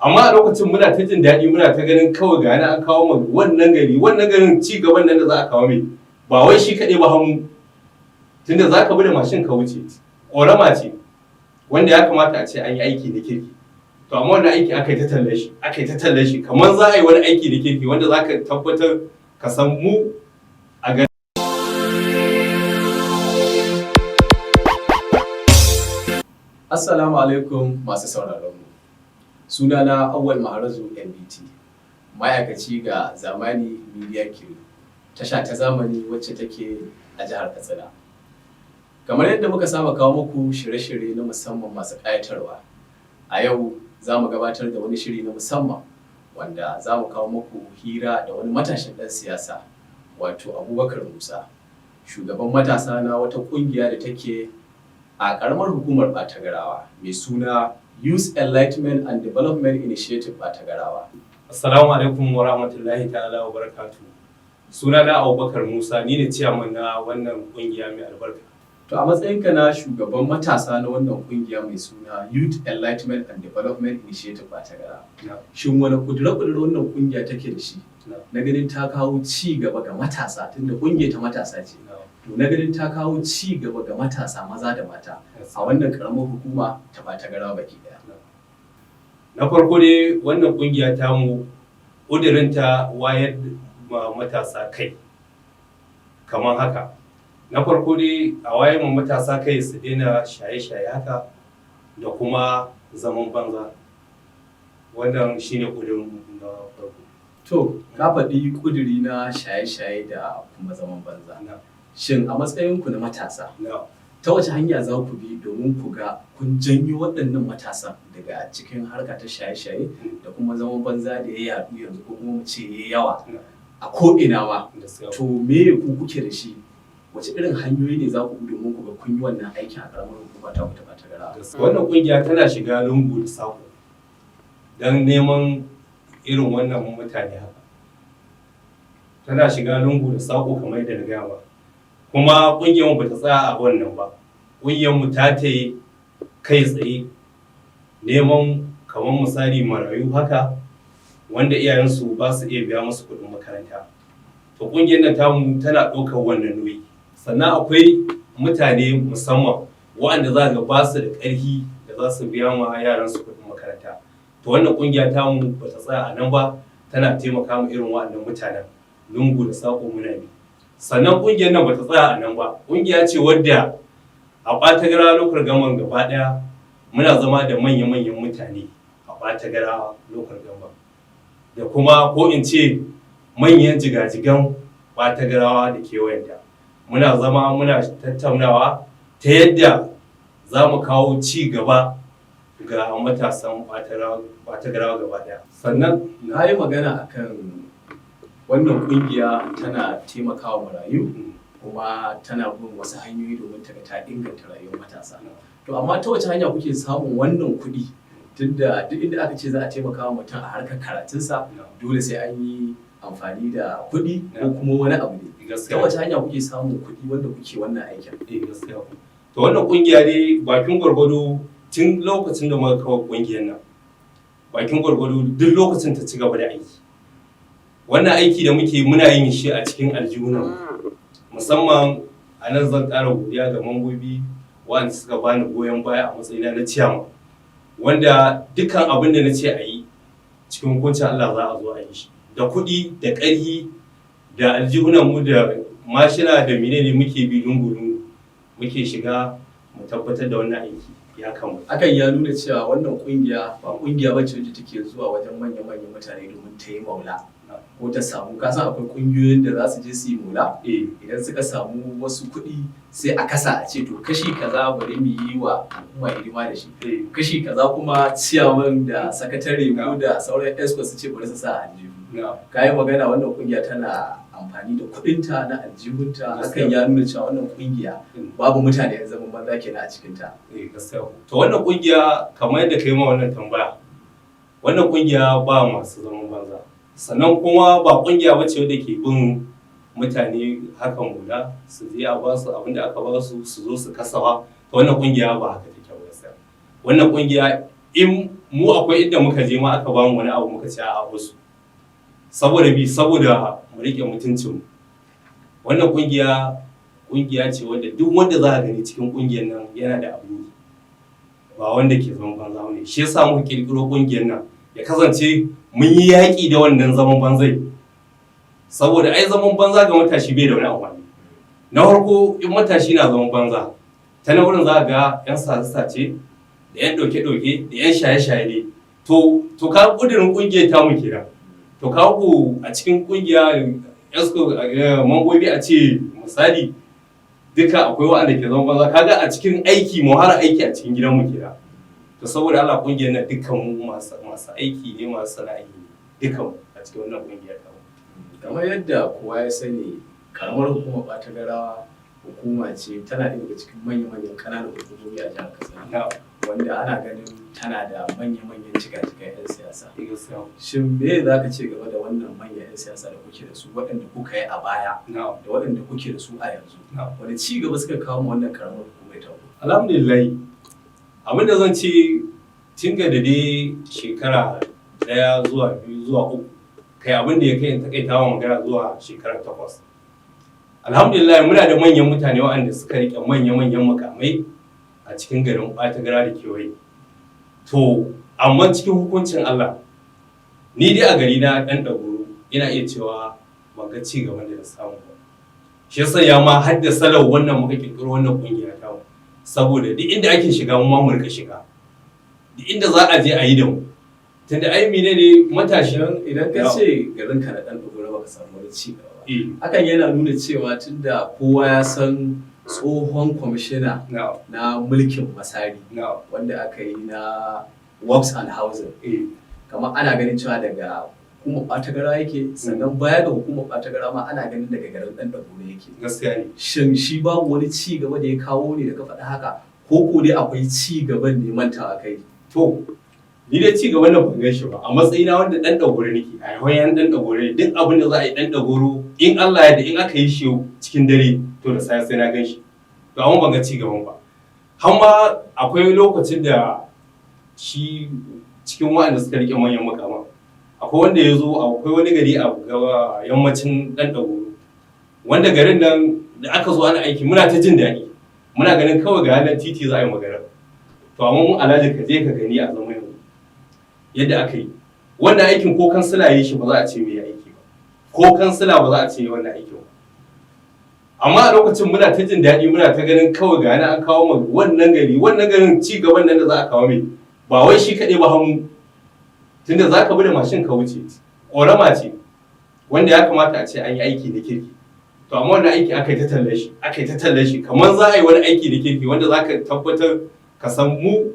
Amma a lokacin muna ta jin daɗi, muna ta ganin kawai ga an kawo mu wannan gari, wannan garin ci gaban nan da za a kawo mai, ba wai shi kaɗai ba, hannu tunda za ka bi da mashin ka wuce, ƙorama ce wanda ya kamata a ce an yi aiki da kirki. To amma wannan aiki aka yi ta tallar shi, aka yi ta tallar shi kamar za a yi wani aiki da kirki wanda za ka tabbatar ka san mu a gari. Assalamu alaikum masu sauraron mu. Sunana Awwal Maharazu MBT, ma'aikaci ga Zamani Media Crew, tasha ta zamani wacce take a jihar Katsina. Kamar yadda muka saba kawo muku shirye-shirye na musamman masu ƙayatarwa, a yau za mu gabatar da wani shiri na musamman wanda za mu kawo muku hira da wani matashin ɗan siyasa, wato Abubakar Musa, shugaban matasa na wata ƙungiya da take a ƙaramar hukumar Batagarawa mai suna Youth Enlightenment and Development Initiative Batagarawa. Assalamu alaikum wa rahmatullahi ta'ala wa barakatuh. Sunana Abubakar Musa, ni ne ciyaman na wannan kungiya mai albarka. To, a matsayinka na shugaban matasa na wannan kungiya mai suna Youth Enlightenment and Development Initiative Batagarawa, shin wani kudure-kudure wannan kungiya take da shi na ganin ta kawo ci gaba ga matasa, tunda kungiyar ta matasa ce? To, na ganin ta kawo ci gaba ga matasa maza da mata a wannan karamar hukuma ta Batagarawa baki daya. Na farko dai, wannan kungiya tamu ƙudurinta wayar ma matasa kai kamar haka. Na farko dai, a wayar ma matasa kai su daina shaye-shaye haka da kuma zaman banza. Wannan shine ƙudurin na farko. To, ka faɗi ƙuduri na shaye-shaye da kuma zaman banza. Shin a matsayinku na matasa, ta wace hanya za ku bi domin ku ga kun janyo waɗannan matasan daga cikin harka ta shaye-shaye da kuma zaman banza da ya yaɗu yanzu, ko kuma mu ce ya yawa a ko'ina ma? To, me ku kuke da shi? Wace irin hanyoyi ne za ku bi domin ku ga kun yi wannan aikin a ƙaramar hukuma ta ku ta Batagarawa? Wannan kungiya tana shiga lungu da sako don neman irin wannan mutane haka. Tana shiga lungu da sako kamar yadda na gaya ma. Kuma kungiyar mu bata tsaya a wannan ba. Kungiyar mu ta yi kai tsaye neman kamar misali marayu haka wanda iyayensu ba su iya biya musu kuɗin makaranta. To, kungiyar nan tamu tana ɗaukar wannan nauyi. Sannan akwai mutane musamman waɗanda za ga ba su da ƙarfi da za su biya ma yaransu kuɗin makaranta. To, wannan kungiya tamu ba ta tsaya a nan ba, tana taimaka ma irin waɗannan mutanen, lungu da saƙo muna bi. Sannan kungiyar nan ba ta tsaya a nan ba. Kungiya ce wadda a Ɓatagarawa Local Government gaba ɗaya muna zama da manya-manyan mutane a Ɓatagarawa Local Government da kuma ko in ce manyan jigajigan Ɓatagarawa da kewayenta. Muna zama muna tattaunawa ta yadda za mu kawo ci gaba ga matasan Ɓatagarawa gaba ɗaya. Sannan Na yi magana akan wannan kungiya tana taimakawa marayu kuma tana bin wasu hanyoyi domin ta ga ta inganta rayuwar matasa. To, amma ta wace hanya kuke samun wannan kuɗi? Tunda duk inda aka ce za a taimaka wa mutum a harkar karatunsa, dole sai an yi amfani da kuɗi ko kuma wani abu ne. Ta wace hanya kuke samun kuɗi wanda kuke wannan aikin? Eh, gaskiya. To, wannan kungiya dai, bakin gwargwado, tun lokacin da muka kawo kungiyar nan, bakin gwargwado duk lokacin ta ci gaba da aiki. Wannan aiki da muke, muna yin shi a cikin aljihunan. Musamman a nan zan ƙara godiya ga mambobi waɗanda suka bani goyon baya a matsayina na ciyama, wanda dukkan abin da na ce a yi, cikin hukuncin Allah za a zo a yi shi. Da kuɗi da ƙarfi da aljihunan mu da mashina da menene muke bi lungu-lungu muke shiga mu tabbatar da wannan aiki ya kammala. Hakan ya nuna cewa wannan kungiya ba kungiya bace wacce take zuwa wajen manya-manyan mutane domin ta yi maula ko ta samu. Kasan akwai kungiyoyin da za su je su yi maula, idan suka samu wasu kuɗi sai a kasa, a ce to, kashi kaza bari mu yi wa al'umma hidima da shi, kashi kaza kuma ciyaman da sakatare ko da sauran exco su ce bari su sa a aljihu. Ka yi magana wannan kungiya tana amfani da kuɗinta na aljihunta. Hakan ya nuna cewa wannan kungiya babu mutane yan zaman banza kenan a cikinta. Eh, gaskiya. To, wannan kungiya, kamar yadda kai ma wannan tambaya, wannan kungiya ba masu zaman banza. Sannan kuma ba kungiya bace wadda ke bin mutane hakan guda su je a basu abin da aka basu su zo su kasawa. To, wannan kungiya ba haka take ba gaskiya. Wannan kungiya in Mu akwai inda muka je ma aka bamu wani abu, muka ce a wasu, saboda bi saboda mu rike mutuncin mu. Wannan kungiya, kungiya ce wanda duk wanda za a gani cikin kungiyar nan yana da abu yi, ba wanda ke zaman banza ne. Shi yasa muka kirkiro kungiyar nan, ya kasance mun yi yaƙi da wannan zaman banzai, saboda ai zaman banza ga matashi bai da wani amfani. Na farko, in matashi na zaman banza, ta na wurin za a ga 'yan sace-sace da 'yan ɗauke-ɗauke da 'yan shaye-shaye ne. To ka ƙudurin ƙungiyar tamu kenan. To ka ku a cikin ƙungiya esco mambobi, a ce misali duka akwai waɗanda ke zaman banza, kaga a cikin aiki mu har aiki a cikin gidanmu kenan. To saboda Allah, ƙungiyar nan dukkan mu masu aiki ne, masu sana'a ne, dukkan mu a cikin wannan ƙungiyar tamu. Kamar yadda kowa ya sani, karamar hukumar Batagarawa hukuma ce tana ɗaya daga cikin manya-manyan ƙananan hukumomi a jihar Katsina, wanda ana ganin tana da manya-manyan jigajigan 'yan siyasa. Shin me za ka ce game da wannan manyan 'yan siyasa da kuke da su, waɗanda kuka yi a baya da waɗanda kuke da su a yanzu? Wani ci gaba suka kawo ma wannan karamar hukumar ta ku? Alhamdulillah, abin da zan ce, tun ga da dai shekara 1 zuwa 2 zuwa 3, kai abin da ya kai in takaita wa magana zuwa shekara 8, alhamdulillah muna da manyan mutane waɗanda suka rike manya-manyan mukamai a cikin garin Ɓatagara da kewaye. To amma cikin hukuncin Allah, ni dai a gari na ɗan ɗagoro ina iya cewa ban ga ci gaban da na samu ba. Shi yasa ya ma haddasa lau wannan muka kirkiro wannan kungiya ta mu, saboda duk inda ake shiga mu ma mu rika shiga, duk inda za a je a yi da mu, tunda ai mene ne matashi. Idan ka ce garin ka na ɗan ɗagoro baka samu wani ci gaba ba, hakan yana nuna cewa tunda kowa ya san tsohon kwamishina na mulkin Masari wanda aka yi na Works and Housing, kamar ana ganin cewa daga hukumar Ɓatagara yake. Sannan baya ga hukumar Ɓatagara ma, ana ganin daga garin ɗan ɗagoro yake. Gaskiya ne. Shin shi babu wani ci gaba da ya kawo ne da ka faɗi haka, ko dai akwai ci gaban ne mantawa kai? To ni dai ci gaban nan ban gan shi ba a matsayina wanda ɗan ɗagoro nake, a yawan ɗan ɗagoro ne. Duk abin da za a yi ɗan ɗagoro, in Allah ya da in aka yi shi cikin dare, to da safe sai na gan shi. To amma ban ga ci gaban ba. Har ma akwai lokacin da shi cikin waɗanda suka rike manyan mukaman, akwai wanda ya zo, akwai wani gari a gaba yammacin ɗan ɗagoro, wanda garin nan da aka zo ana aiki muna ta jin daɗi, muna ganin kawai ga yanar titi za a yi magana. To amma mun alhaji, ka je ka gani a zama yanzu yadda aka yi wannan aikin, ko kansila yi shi ba za a ce mai aiki ba, ko kansila ba za a ce wannan aikin ba. Amma a lokacin muna ta jin daɗi, muna ta ganin kawai ga yana an kawo mu wannan gari, wannan garin ci gaban nan da za a kawo mai, ba wai shi kaɗai ba, hannu tunda za ka bi da mashin ka wuce, ƙorama ce wanda ya kamata a ce an yi aiki da kirki. To amma wannan aiki aka yi ta tallar shi, aka yi ta tallar shi kamar za a yi wani aiki da kirki wanda za ka tabbatar ka san mu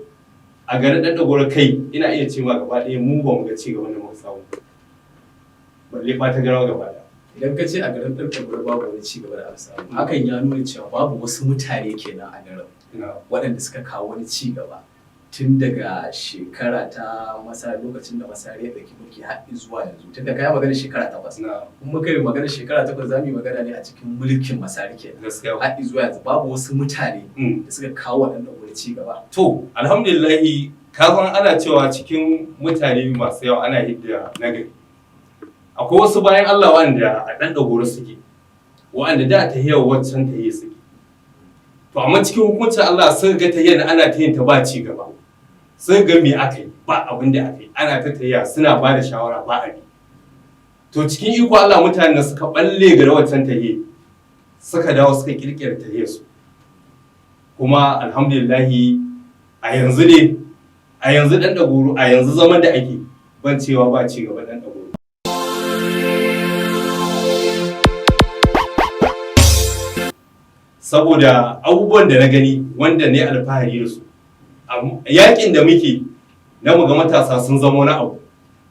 a garin ɗan kai, ina iya cewa gaba ɗaya mu ba mu ga ci gaban da muka samu, balle ba ta garawa gaba ɗaya. Idan ka ce a garin ɗan ɗagoro babu wani ci gaba da aka samu, hakan ya nuna cewa babu wasu mutane kenan a garin waɗanda suka kawo wani ci gaba tun daga shekara ta Masari, lokacin da Masari ya ɗauki mulki, har zuwa yanzu, tun da ka yi magana shekara 8. In muka yi magana shekara 8, za mu yi magana ne a cikin mulkin Masari kenan. Har zuwa yanzu babu wasu mutane da suka kawo waɗanda wani ci gaba? To alhamdulillahi, ka san ana cewa cikin mutane masu yawa ana hidda nagari. Akwai wasu bayan Allah wanda a ɗan ɗagoro suke, wa'anda da ta hiyar waccan ta yi suke. To amma cikin hukuncin Allah sun ga ta hiyar ana ta yin ta ba ci gaba, sun ga me aka yi, ba abin da aka yi, ana ta tahiya, suna ba da shawara ba a bi. To cikin iko Allah mutanen da suka balle ga waccan tahiyar suka dawo suka kirkira tahiyar su. Kuma alhamdulillahi, a yanzu ne, a yanzu ɗan ɗagoro, a yanzu zaman da ake, ban cewa ba ci gaba ɗan ɗagoro, saboda abubuwan da na gani wanda ne alfahari da su. Yakin da muke na muga matasa sun zama wani abu,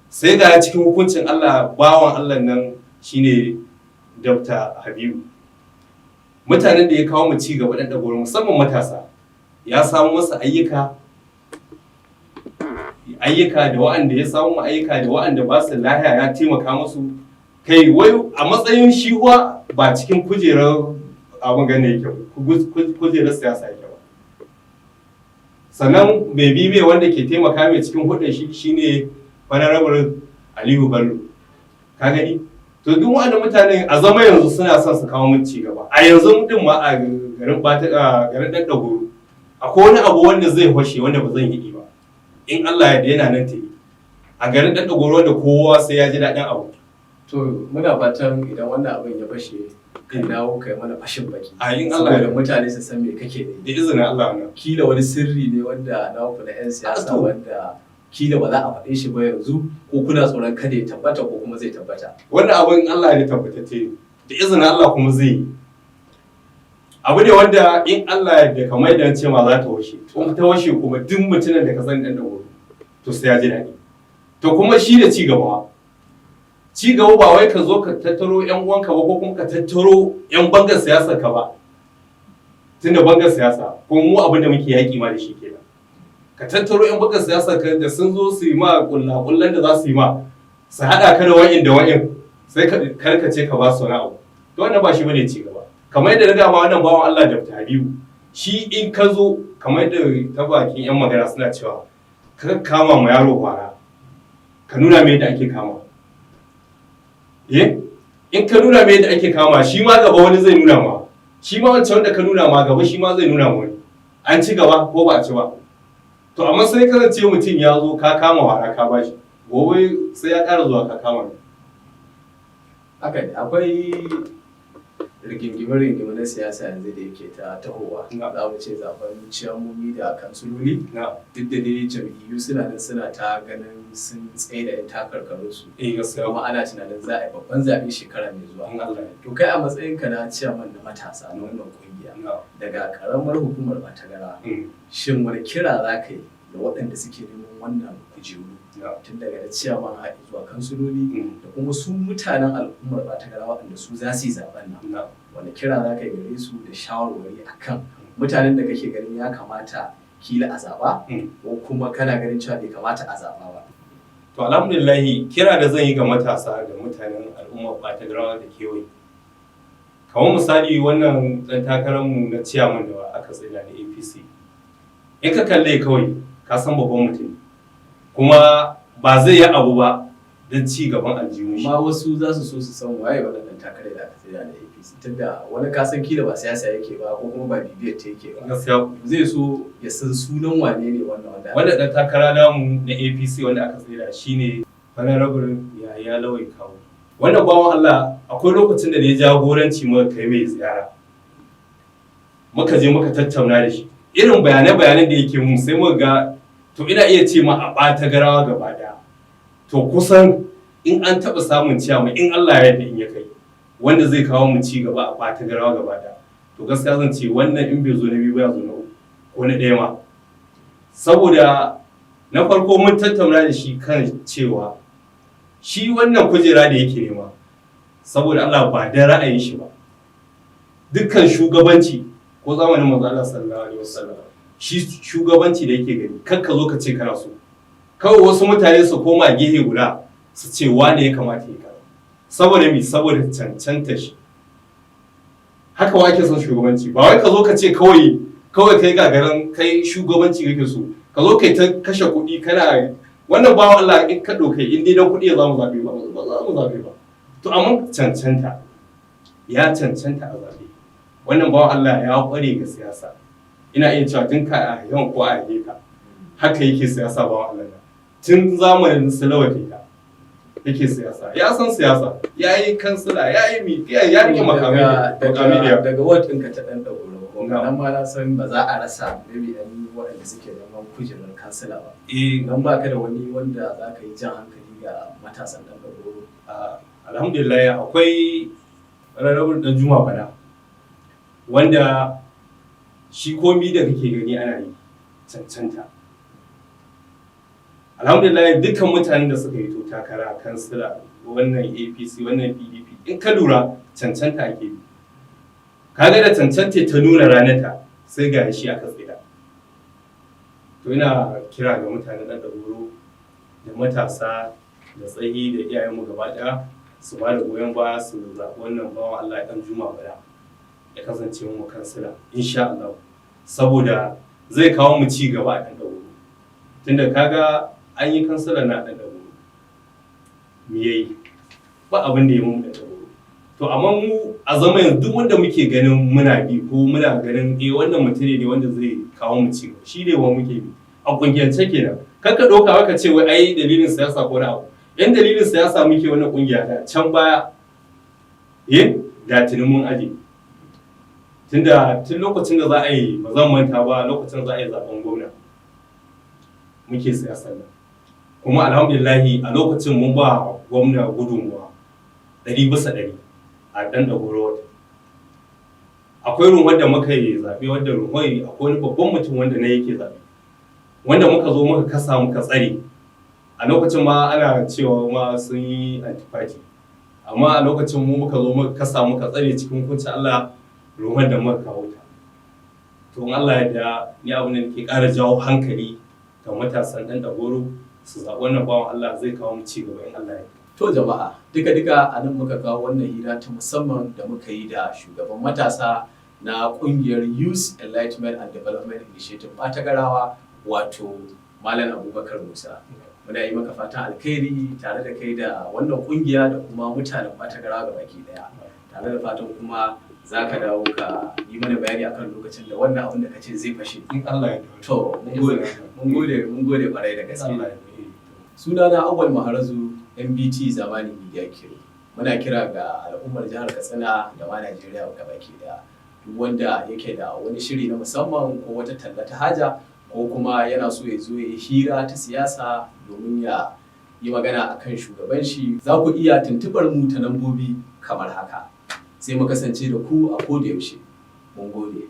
sai ga cikin hukuncin Allah bawan Allah nan shine Dr. Habibu, mutanen da ya kawo mu ci gaba ɗan ɗagoro, musamman matasa, ya samu masa ayyuka, ayyuka da wa'anda ya samu ayyuka da wa'anda ba su lahiya ya taimaka musu. Kai wai a matsayin shi ba cikin kujerar abin gane yake, kujerar siyasa yake ba. Sannan mai bibe wanda ke taimaka mai cikin hudun shi shine Honorable Aliyu Bello. Ka gani? To duk waɗannan mutanen a zama yanzu suna son su kawo mun ci gaba. A yanzu din ma a garin Bata, a garin Daddagoro, akwai wani abu wanda zai hwashe wanda ba zan yi ba. In Allah ya yarda yana nan tayi. A garin Daddagoro wanda kowa sai ya ji daɗin abu. To muna fatan idan wannan abin ya fashe, ka dawo kai mana fashin baki. A in Allah ya Saboda mutane su san me kake ne. Da izinin Allah wannan. Kila wani sirri ne wanda na ku na 'yan siyasa To. wanda kila ba za a faɗe shi ba yanzu, ko kuna tsoron kada ya tabbata ko kuma zai tabbata. Wannan abin Allah ya tabbatacce ne. Da izinin Allah kuma zai yi. Abu ne wanda in Allah ya da kamar yadda ce ma za ta washe. In ta washe kuma duk mutumin da ka sani dan da wuri to sai ya ji daɗi. To kuma shi da ci gaba. Ci gaba ba wai ka zo ka tattaro 'yan uwanka ba ko kuma ka tattaro 'yan bangar siyasar ka ba. Tunda bangar siyasa ko mu abin da muke yaƙi ma da shi kenan. Ka tattaro 'yan bangar siyasar ka da sun zo su yi ma ƙulla-ƙullan da za su yi ma, su haɗa ka da wa'in da wa'in, sai ka karkace ka ba su wani abu. To wannan ba shi bane ci gaba. Kamar yadda na gaya ma wannan bawan Allah Dr. Habibu, shi in ka zo, kamar yadda ta bakin 'yan magana suna cewa, ka kama ma yaro fara, ka nuna mai yadda ake kama. Eh? In ka nuna mai yadda ake kama, shi ma gaba wani zai nuna ma. Shi ma wancan wanda ka nuna ma gaba shi ma zai nuna ma wani. An ci gaba ko ba a ci ba. To amma sai kasance mutum ya zo ka kama wara ka bashi, gobe sai ya ƙara zuwa ka kama ni. Haka ne, akwai rigingime-rigingime na siyasa yanzu da yake ta tahowa. Za mu ce zaben ciyamomi da kansuloli. Duk da dai jam'iyyu suna nan suna ta ganin sun tsaye da 'yan takarkarunsu. Eh, gaskiya. Kuma ana tunanin za a yi babban zaɓe shekara mai zuwa. In Allah ya To kai a matsayinka na ciyaman na matasa na wannan kungiya daga karamar hukumar Batagara, shin wani kira za ka yi da waɗanda suke neman wannan kujeru tun daga da ciyaman har zuwa kansuloli da kuma su mutanen al'ummar Batagara waɗanda su za su yi zaben nan, wani kira za ka yi gare su da shawarwari akan mutanen da kake ganin ya kamata kila a zaɓa ko kuma kana ganin cewa bai kamata a zaɓa ba? To alhamdulillahi, kira da zan yi ga matasa da mutanen al'ummar Batagarawa da kewaye. Kamar misali wannan ɗan takararmu na ciyaman da aka tsaida na APC. In ka kalle kawai ka san babban mutum ne. Kuma ba zai yi abu ba don ci gaban aljihun shi. Amma wasu za su so su san waye wannan ɗan takarar da aka tsaya da APC, tunda wani ka san kila ba siyasa yake ba ko kuma ba bibiyar ta yake ba. Gaskiya. Zai so ya san sunan wane ne wannan wanda Wanda ɗan takara namu na APC wanda aka tsaida shine Honorable Yahaya Lawai Kawo. Wannan bawan Allah, akwai lokacin da ya jagoranci muka kai mai ziyara. Muka je muka tattauna da shi. Irin bayanai-bayanan da yake mun sai muka ga, to ina iya ce ma a ɓata garawa gaba ɗaya. To kusan in an taɓa samun ciyama, in Allah ya yarda in ya kai wanda zai kawo mu ci gaba a ɓata garawa gaba ɗaya. To gaskiya zan ce wannan in bai zo na biyu ba ya zo na uku ko na ɗaya ma. Saboda na farko mun tattauna da shi kan cewa shi wannan kujera da yake nema, saboda Allah ba da ra'ayin shi ba. Dukkan shugabanci ko zamanin manzo Allah sallallahu alaihi wasallam, shi shugabanci da yake gani, kar ka zo ka ce kana so. Kawai wasu mutane su koma gehe guda su ce wane ya kamata ya kaza. Saboda mi? Saboda cancanta shi. Haka wa ake son shugabanci, ba wai ka zo ka ce kawai kawai kai gagarin kai shugabanci kake so, ka zo kai ta kashe kuɗi kana wannan. Bawan Allah, in ka ɗauke in dai dan kuɗi ya za mu zaɓe ba, ba za mu zaɓe ba. To amma cancanta, ya cancanta a zaɓe. Wannan bawan Allah ya ƙware ga siyasa. Ina iya cewa tun ka a yawan ko a ka haka yake siyasa. Bawan Allah na tun zamanin Salawa ka yake siyasa, ya san siyasa, ya yi kansila, ya yi mi, ya rike makamai makamai da yawa. Daga ward ɗinka ta ɗan ɗauro ko Na'am. nan ma na san ba za a rasa maybe an yi waɗanda suke neman kujerar kansila ba. Eh. Nan ba ka da wani wanda za ka yi jan hankali ga matasan ɗan ɗauro? Ah, alhamdulillah, akwai rarrabin dan Juma Bala, wanda shi komi da kake gani ana yi cancanta. Alhamdulillah, dukkan mutanen da suka yi to takara kansila, wannan APC, wannan PDP, in ka lura cancanta ake bi. Kaga da cancanta ta nuna ranata, sai ga shi aka tsira. To ina kira ga mutanen ɗan ɗauro da matasa da tsayi da iyayenmu gaba ɗaya su ba da goyon baya su zaɓi wannan bawan Allah ɗan Juma Bala ya kasance mu kansila insha Allah, saboda Zai kawo mu ci gaba a Ɗan Dauro, tunda kaga an yi kansila na Ɗan Dauro, me yayi? Ba abin da ya mu Ɗan Dauro. To amma mu a zama yanzu, duk wanda muke ganin muna bi ko muna ganin eh, wannan mutum ne wanda zai kawo mu ci gaba, shi ne wa muke bi a kungiyance kenan. Kar ka ɗauka wai ka ce wai ai dalilin siyasa ko wani abu. Yan dalilin siyasa muke wannan kungiya ta can baya, eh, da tuni mun aje, tunda tun lokacin da za a yi, ba zan manta ba, lokacin za a yi zaben gwamna muke siyasar nan. Kuma alhamdulillahi, a lokacin mun ba gwamna gudunmuwa 100% a Ɗan Dagoro wata. Akwai runwar da muka yi zaɓe, wanda runwar akwai wani babban mutum wanda na yake zaɓe, wanda muka zo muka kasa muka tsare. A lokacin ma ana cewa ma sun yi anti-party, amma a lokacin mu muka zo muka kasa muka tsare. Cikin hukuncin Allah, runwar da muka kawo ta. To in Allah ya da, ni abin da nake ƙara jawo hankali ga matasan Ɗan Dagoro, su zaɓi wannan bawan Allah, zai kawo mu ci gaba in Allah ya yarda. To jama'a, duka-duka a nan muka kawo wannan hira ta musamman da muka yi da shugaban matasa na kungiyar Youth Enlightenment and Development Initiative Batagarawa, wato Malam Abubakar Musa. Muna yi maka fatan alkhairi tare da kai da wannan kungiya da kuma mutanen Batagarawa gabaki daya. Tare da fatan kuma za ka dawo ka yi mana bayani akan lokacin da wannan abin da ka ce zai fashe. In Allah ya yarda. To, mun gode, mun gode, mun gode kwarai da gaske. Allah ya yarda. Sunana Awal Maharazu MBT, Zamani Media Kiro. Muna kira ga al'ummar jihar Katsina da ma Najeriya gabaki daya. Duk wanda yake da wani shiri na musamman ko wata talla ta haja, ko kuma yana so ya zo ya yi hira ta siyasa domin ya yi magana akan shugaban shi, za ku iya tuntubar mu ta lambobi kamar haka. Sai mu kasance da ku a koda yaushe. Mun gode.